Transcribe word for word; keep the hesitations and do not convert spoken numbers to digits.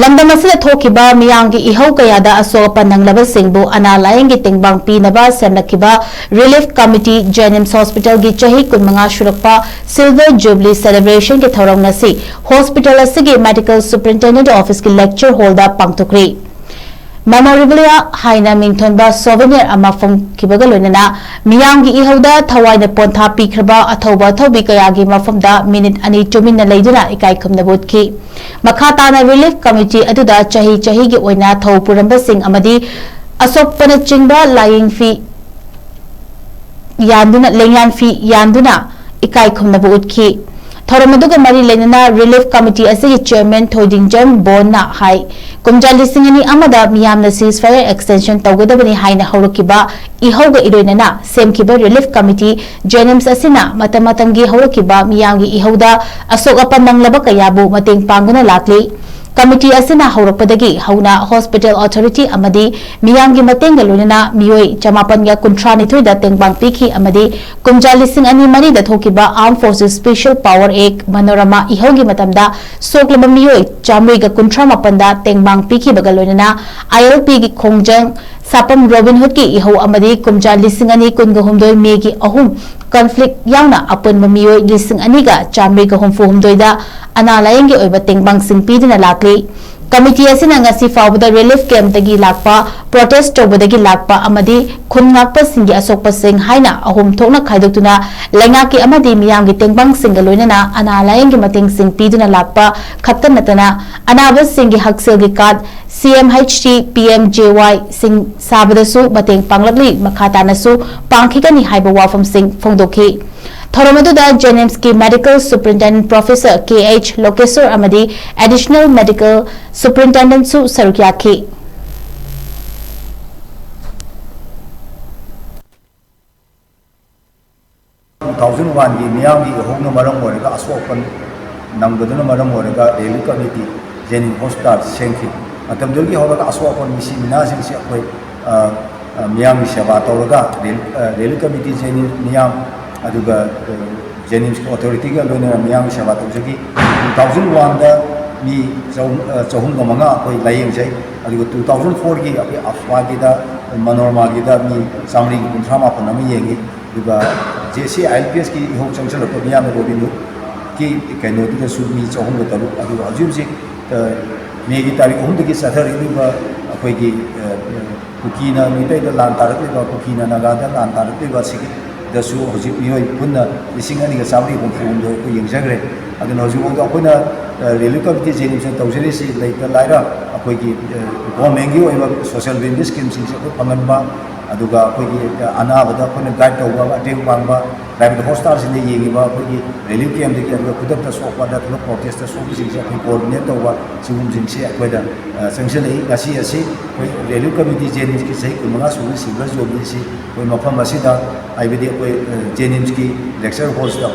ꯂꯝꯗꯝ ꯑꯁꯤꯗ ꯊꯣꯛꯈꯤꯕ ꯃꯤꯌꯥꯝꯒꯤ ꯏꯍꯧ ꯀꯌꯥꯗ ꯑꯁꯣꯛ ꯑꯄꯟ ꯅꯪꯂꯕꯁꯤꯡꯕꯨ ꯑꯅꯥ ꯂꯥꯌꯦꯡꯒꯤ ꯇꯦꯡꯕꯥꯡ ꯄꯤꯅꯕ ꯁꯦꯝꯂꯛꯈꯤꯕ ꯔꯤꯂꯤꯐ ꯀꯃꯤꯇꯤ, ꯖꯦꯅꯤꯝꯁ ꯍꯣꯁꯄꯤꯇꯥꯜꯒꯤ ꯆꯍꯤ ꯀꯨꯟꯃꯉꯥ ꯁꯨꯔꯛꯄ ꯁꯤꯜꯚꯔ ꯖꯨꯕꯤꯂꯤ ꯁꯦꯂꯦꯕ꯭ꯔꯦꯁꯟꯒꯤ ꯊꯧꯔꯝ ꯉꯁꯤ ꯍꯣꯁꯄꯤꯇꯥꯜ ꯑꯁꯤꯒꯤ ꯃꯦꯗꯤꯀꯦꯜ ꯁꯨꯄꯔꯤꯟꯇꯦꯟꯗꯦꯟꯠ ꯑꯣꯐꯤꯁꯀꯤ ꯂꯦꯛꯆꯔ ꯍꯣꯜꯗ ꯄꯥꯡꯊꯣꯛꯈ꯭ꯔꯦ꯫ ꯃꯦꯃꯣꯔꯦꯕꯤꯂꯤꯌꯥ ꯍꯥꯏꯅ ꯃꯤꯡꯊꯣꯟꯕ ꯁꯣꯚꯦꯅꯤꯌꯔ ꯑꯃ ꯐꯪꯈꯤꯕꯒ ꯂꯣꯏꯅꯅ ꯃꯤꯌꯥꯝꯒꯤ ꯏꯍꯧꯗ ꯊꯋꯥꯏꯅ ꯄꯣꯟꯊꯥ ꯄꯤꯈ꯭ꯔꯕ ꯑꯊꯧꯕ ꯑꯊꯧꯕꯤ ꯀꯌꯥꯒꯤ ꯃꯐꯝꯗ ꯃꯤꯅꯤꯠ ꯑꯅꯤ ꯇꯨꯃꯤꯟꯅ ꯂꯩꯗꯨꯅ ꯏꯀꯥꯏ ꯈꯨꯝꯅꯕ ꯎꯠꯈꯤ꯫ ꯃꯈꯥ ꯇꯥꯅ ꯔꯤꯂꯤꯐ ꯀꯃꯤꯇꯤ ꯑꯗꯨꯗ ꯆꯍꯤ ꯆꯍꯤꯒꯤ ꯑꯣꯏꯅ ꯊꯧ ꯄꯨꯔꯝꯕꯁꯤꯡ ꯑꯃꯗꯤ ꯑꯁꯣꯛꯄꯅꯆꯤꯡꯕ ꯂꯥꯏꯌꯦꯡ ꯐꯤ ꯌꯥꯟꯗꯨꯅ, ꯂꯦꯡꯌꯥꯟ ꯐꯤ ꯌꯥꯟꯗꯨꯅ ꯏꯀꯥꯏ ꯈꯨꯝꯅꯕ ꯎꯠꯈꯤ꯫ ꯊꯧꯔꯝ ꯑꯗꯨꯒ ꯃꯔꯤ ꯂꯩꯅꯅ ꯔꯤꯂꯤꯐ ꯀꯃꯤꯇꯤ ꯑꯁꯤꯒꯤ ꯆꯦꯌꯔꯃꯦꯟ ꯊꯣꯏꯗꯤꯡꯖꯝ ꯕꯣꯟꯅ ꯍꯥꯏ, ꯀꯨꯝꯖꯥ ꯂꯤꯁꯤꯡ ꯑꯅꯤ ꯑꯃꯗ ꯃꯤꯌꯥꯝꯅ ceasefire extension ꯇꯧꯒꯗꯕꯅꯤ ꯍꯥꯏꯅ ꯍꯧꯔꯛꯈꯤꯕ ꯏꯍꯧꯒ ꯏꯔꯣꯏꯅꯅ ꯁꯦꯝꯈꯤꯕ ꯔꯤꯂꯤꯐ ꯀꯃꯤꯇꯤ ꯖꯦꯅꯤꯝꯁ ꯑꯁꯤꯅ ꯃꯇꯝ ꯃꯇꯝꯒꯤ ꯍꯧꯔꯛꯈꯤꯕ ꯃꯤꯌꯥꯝꯒꯤ ꯏꯍꯧꯗ ꯑꯁꯣꯛ ꯑꯄꯟ ꯅꯪꯂꯕ ꯀꯌꯥꯕꯨ ꯃꯇꯦꯡ ꯄꯥꯡꯗꯨꯅ ꯂꯥꯛꯂꯤ꯫ ꯀꯃꯤꯇꯤ ꯑꯁꯤꯅ ꯍꯧꯔꯛꯄꯗꯒꯤ ꯍꯧꯅ ꯍꯣꯁꯄꯤꯇꯥꯜ ꯑꯣꯊꯣꯔꯤꯇꯤ ꯑꯃꯗꯤ ꯃꯤꯌꯥꯝꯒꯤ ꯃꯇꯦꯡꯒ ꯂꯣꯏꯅꯅ ꯃꯤꯑꯣꯏ ꯆꯃꯥꯄꯟꯒ ꯀꯨꯟꯊ꯭ꯔꯥ ꯅꯤꯊꯣꯏꯗ ꯇꯦꯡꯕꯥꯡ ꯄꯤꯈꯤ ꯑꯃꯗꯤ ꯀꯨꯝꯖꯥ ꯂꯤꯁꯤꯡ ꯑꯅꯤ ꯃꯔꯤꯗ ꯊꯣꯛꯈꯤꯕ Armed Forces Special Power Act Manorama ꯏꯍꯧꯒꯤ ꯃꯇꯝꯗ ꯁꯣꯛꯂꯕ ꯃꯤꯑꯣꯏ ꯆꯥꯃꯔꯤꯒ ꯀꯨꯟꯊ꯭ꯔꯥ ꯃꯥꯄꯟꯗ ꯇꯦꯡꯕꯥꯡ ꯄꯤꯈꯤꯕꯒ ꯂꯣꯏꯅꯅ ILPꯒꯤ ꯈꯣꯡꯖꯪ ꯁꯥꯄꯝ ꯔꯣꯕꯤꯟ ꯍꯨꯗꯀꯤ ꯏꯍꯧ ꯑꯃꯗꯤ ꯀꯨꯝꯖꯥ ꯂꯤꯁꯤꯡ ꯑꯅꯤ ꯀꯨꯟꯒ ꯍꯨꯝꯗꯣꯏ ꯃꯦꯒꯤ ꯑꯍꯨꯝ ꯀꯟꯐ꯭ꯂꯤꯛ ꯌꯥꯎꯅ ꯑꯄꯨꯟꯕ ꯃꯤꯑꯣꯏ ꯂꯤꯁꯤꯡ ꯑꯅꯤꯒ ꯆꯥꯃꯔꯤꯒ ꯍꯨꯝꯐꯨ ꯍꯨꯝꯗꯣꯏꯗ ꯑꯅꯥ ꯂꯥꯌꯦꯡꯒꯤ ꯑꯣꯏꯕ ꯇꯦꯡꯕꯥꯡꯁꯤꯡ ꯄꯤꯗꯨꯅ ꯂꯥꯛꯂꯤ꯫ ꯀꯃꯤꯇꯤ ꯑꯁꯤꯅ ꯉꯁꯤ ꯐꯥꯎꯕꯗ ꯔꯤꯂꯤꯐ ꯀꯦꯝꯞꯇꯒꯤ ꯂꯥꯛꯄ, ꯄ꯭ꯔꯣꯇꯦꯁ ꯇꯧꯕꯗꯒꯤ ꯂꯥꯛꯄ ꯑꯃꯗꯤ ꯈꯨꯟ ꯉꯥꯛꯄꯁꯤꯡꯒꯤ ꯑꯁꯣꯛꯄꯁꯤꯡ ꯍꯥꯏꯅ ꯑꯍꯨꯝ ꯊꯣꯛꯅ ꯈꯥꯏꯗꯣꯛꯇꯨꯅ ꯂꯩꯉꯥꯛꯀꯤ ꯑꯃꯗꯤ ꯃꯤꯌꯥꯝꯒꯤ ꯇꯦꯡꯕꯥꯡꯁꯤꯡꯒ ꯂꯣꯏꯅꯅ ꯑꯅꯥ ꯂꯥꯌꯦꯡꯒꯤ ꯃꯇꯦꯡꯁꯤꯡ ꯄꯤꯗꯨꯅ ꯂꯥꯛꯄ ꯈꯛꯇ ꯅꯠꯇꯅ ꯑꯅꯥꯕꯁꯤꯡꯒꯤ ꯍꯛꯁꯦꯜꯒꯤ ꯀꯥꯔꯗ, CMHT, PMJY ꯁꯤꯡ ꯁꯥꯕꯗꯁꯨ ꯃꯇꯦꯡ ꯄꯥꯡꯂꯛꯂꯤ, ꯃꯈꯥ ꯇꯥꯅꯁꯨ ꯄꯥꯡꯈꯤꯒꯅꯤ ꯍꯥꯏꯕ ꯋꯥꯐꯝꯁꯤꯡ ꯐꯣꯡꯗꯣꯛꯈꯤ꯫ ꯊꯧꯔꯝ ꯑꯗꯨꯗ ꯖꯦꯅꯤꯝꯁꯀꯤ ꯃꯦꯗꯤꯀꯦꯜ ꯁꯨꯄꯔꯤꯟꯇꯦꯟꯗꯦꯟꯠ ꯄ꯭ꯔꯣꯐꯦꯁꯔ ꯀꯦ ꯑꯩꯆ ꯂꯣꯀꯦꯁꯣꯔ ꯑꯃꯗꯤ ꯑꯦꯗꯤꯁꯅꯦꯜ ꯃꯦꯗꯤꯀꯦꯜ ꯁꯨꯄꯔꯤꯟꯇꯦꯟꯗꯦꯟꯠꯁꯨ ꯁꯔꯨꯛ ꯌꯥꯈꯤ꯫ Two thousand one ꯒꯤ ꯃꯤꯌꯥꯝꯒꯤ ꯏꯍꯧꯅ ꯃꯔꯝ ꯑꯣꯏꯔꯒ ꯑꯁꯣꯛ ꯑꯄꯟ ꯅꯪꯕꯗꯨꯅ ꯃꯔꯝ ꯑꯣꯏꯔꯒ ꯔꯤꯂꯤꯐ ꯀꯃꯤꯇꯤ ꯖꯦꯅꯤꯝꯁ ꯍꯣꯁꯄꯤꯇꯥꯜ ꯁꯦꯝꯈꯤ꯫ ꯃꯇꯝꯗꯨꯗꯒꯤ ꯍꯧꯔꯒ ꯑꯁꯣꯛ ꯑꯄꯟ ꯃꯤꯁꯤ ꯃꯤꯅꯥꯁꯤꯡꯁꯤ ꯑꯩꯈꯣꯏ, ꯑ, ꯑ, ꯃꯤꯌꯥꯝꯒꯤ ꯁꯦꯕꯥ ꯇꯧꯔꯒ ꯔꯤꯂꯤꯐ, ꯑ, ꯔꯤꯂꯤꯐ ꯀꯃꯤꯇꯤ ꯖꯦꯅꯤꯝꯁ ꯃꯤꯌꯥꯝ ꯑꯗꯨꯒ, ꯑ, ꯖꯦꯅꯤꯝꯁꯀꯤ ꯑꯣꯊꯣꯔꯤꯇꯤꯒ ꯂꯣꯏꯅꯅ ꯃꯤꯌꯥꯝꯒꯤ ꯁꯦꯕꯥ ꯇꯧꯖꯈꯤ꯫ Two thousand one ꯗ ꯃꯤ ꯆꯍꯨꯝ, ꯑ, ꯆꯍꯨꯝꯒ ꯃꯉꯥ ꯑꯩꯈꯣꯏ ꯂꯥꯌꯦꯡꯖꯩ꯫ ꯑꯗꯨꯒ two thousand fourꯒꯤ ꯑꯩꯈꯣꯏ ꯑꯐꯋꯥꯒꯤꯗ, ꯃꯅꯣꯔꯃꯥꯒꯤꯗ ꯃꯤ ꯆꯥꯃꯔꯤꯒ ꯀꯨꯟꯊ꯭ꯔꯥ ꯃꯥꯄꯟ ꯑꯃ ꯌꯦꯡꯉꯤ꯫ ꯑꯗꯨꯒ JC ILPSꯀꯤ ꯏꯍꯧ ꯆꯪꯁꯤꯜꯂꯛꯄ ꯃꯤꯌꯥꯝꯅ ꯔꯣꯕꯤꯟꯍꯨꯗꯀꯤ ꯀꯩꯅꯣꯗꯨꯗꯁꯨ ꯃꯤ ꯆꯍꯨꯝꯒ ꯇꯔꯨꯛ꯫ ꯑꯗꯨꯒ ꯍꯧꯖꯤꯛ ꯍꯧꯖꯤꯛ, ꯑ, ꯃꯦꯒꯤ ꯇꯥꯔꯤꯛ ꯑꯍꯨꯝꯗꯒꯤ ꯆꯠꯊꯔꯛꯂꯤꯕ ꯑꯩꯈꯣꯏꯒꯤ, ꯑ, ꯀꯨꯀꯤꯅ ꯃꯤꯇꯩꯗ ꯂꯥꯟ ꯇꯥꯔꯛꯂꯤꯕ, ꯀꯨꯀꯤꯅ ꯅꯥꯒꯥꯗ ꯂꯥꯟ ꯇꯥꯔꯛꯂꯤꯕ ꯑꯁꯤꯒꯤꯗꯁꯨ ꯍꯧꯖꯤꯛ ꯃꯤꯑꯣꯏ ꯄꯨꯟꯅ ꯂꯤꯁꯤꯡ ꯑꯅꯤꯒ ꯆꯥꯃꯔꯤ ꯍꯨꯝꯐꯨ ꯍꯨꯝꯗꯣꯏ ꯑꯩꯈꯣꯏ ꯌꯦꯡꯖꯈ꯭ꯔꯦ꯫ ꯑꯗꯨꯅ ꯍꯧꯖꯤꯛꯐꯥꯎꯗ ꯑꯩꯈꯣꯏꯅ, ꯑ, ꯔꯤꯂꯤꯐ ꯀꯃꯤꯇꯤ JNIMSꯅ ꯇꯧꯖꯔꯤꯁꯤ ꯂꯩꯇ ꯂꯥꯏꯔ ꯑꯩꯈꯣꯏꯒꯤ, ꯑ, ꯒꯣꯔꯃꯦꯟꯒꯤ ꯑꯣꯏꯕ ꯁꯣꯁꯤꯌꯦꯜ ꯋꯦꯜꯐꯤꯌꯔ ꯁ꯭ꯀꯤꯝꯁꯤꯡꯁꯦ ꯑꯩꯈꯣꯏ ꯐꯪꯍꯟꯕ, ꯑꯗꯨꯒ ꯑꯩꯈꯣꯏꯒꯤ, ꯑ, ꯑꯅꯥꯕꯗ ꯑꯩꯈꯣꯏꯅ ꯒꯥꯏꯗ ꯇꯧꯕ, ꯃꯇꯦꯡ ꯄꯥꯡꯕ, ꯄ꯭ꯔꯥꯏꯚꯦꯠ ꯍꯣꯁꯄꯤꯇꯥꯜꯁꯤꯡꯗ ꯌꯦꯡꯉꯤꯕ ꯑꯩꯈꯣꯏꯒꯤ ꯔꯤꯂꯤꯐ ꯀꯦꯝꯞꯇꯒꯤ, ꯑꯗꯨꯒ ꯈꯨꯗꯛꯇ ꯁꯣꯛꯄ ꯅꯠꯇ꯭ꯔꯒ ꯄ꯭ꯔꯣꯇꯦꯁꯇ ꯁꯣꯛꯄꯁꯤꯡꯁꯦ ꯑꯩꯈꯣꯏ ꯀꯣꯑꯣꯔꯗꯤꯅꯦꯠ ꯇꯧꯕ, ꯁꯤꯒꯨꯝꯕꯁꯤꯡꯁꯦ ꯑꯩꯈꯣꯏꯗ, ꯑ, ꯆꯪꯁꯤꯜꯂꯛꯏ꯫ ꯉꯁꯤ ꯑꯁꯤ ꯑꯩꯈꯣꯏ ꯔꯤꯂꯤꯐ ꯀꯃꯤꯇꯤ JNIMSꯀꯤ ꯆꯍꯤ ꯀꯨꯟꯃꯉꯥ ꯁꯨꯕꯒꯤ ꯁꯤꯜꯚꯔ ꯖꯨꯕꯤꯂꯤꯁꯤ ꯑꯩꯈꯣꯏ ꯃꯐꯝ ꯑꯁꯤꯗ, ꯍꯥꯏꯕꯗꯤ ꯑꯩꯈꯣꯏ, ꯑ, JNIMSꯀꯤ lecture hallꯁꯤꯗ ꯑꯩꯈꯣꯏ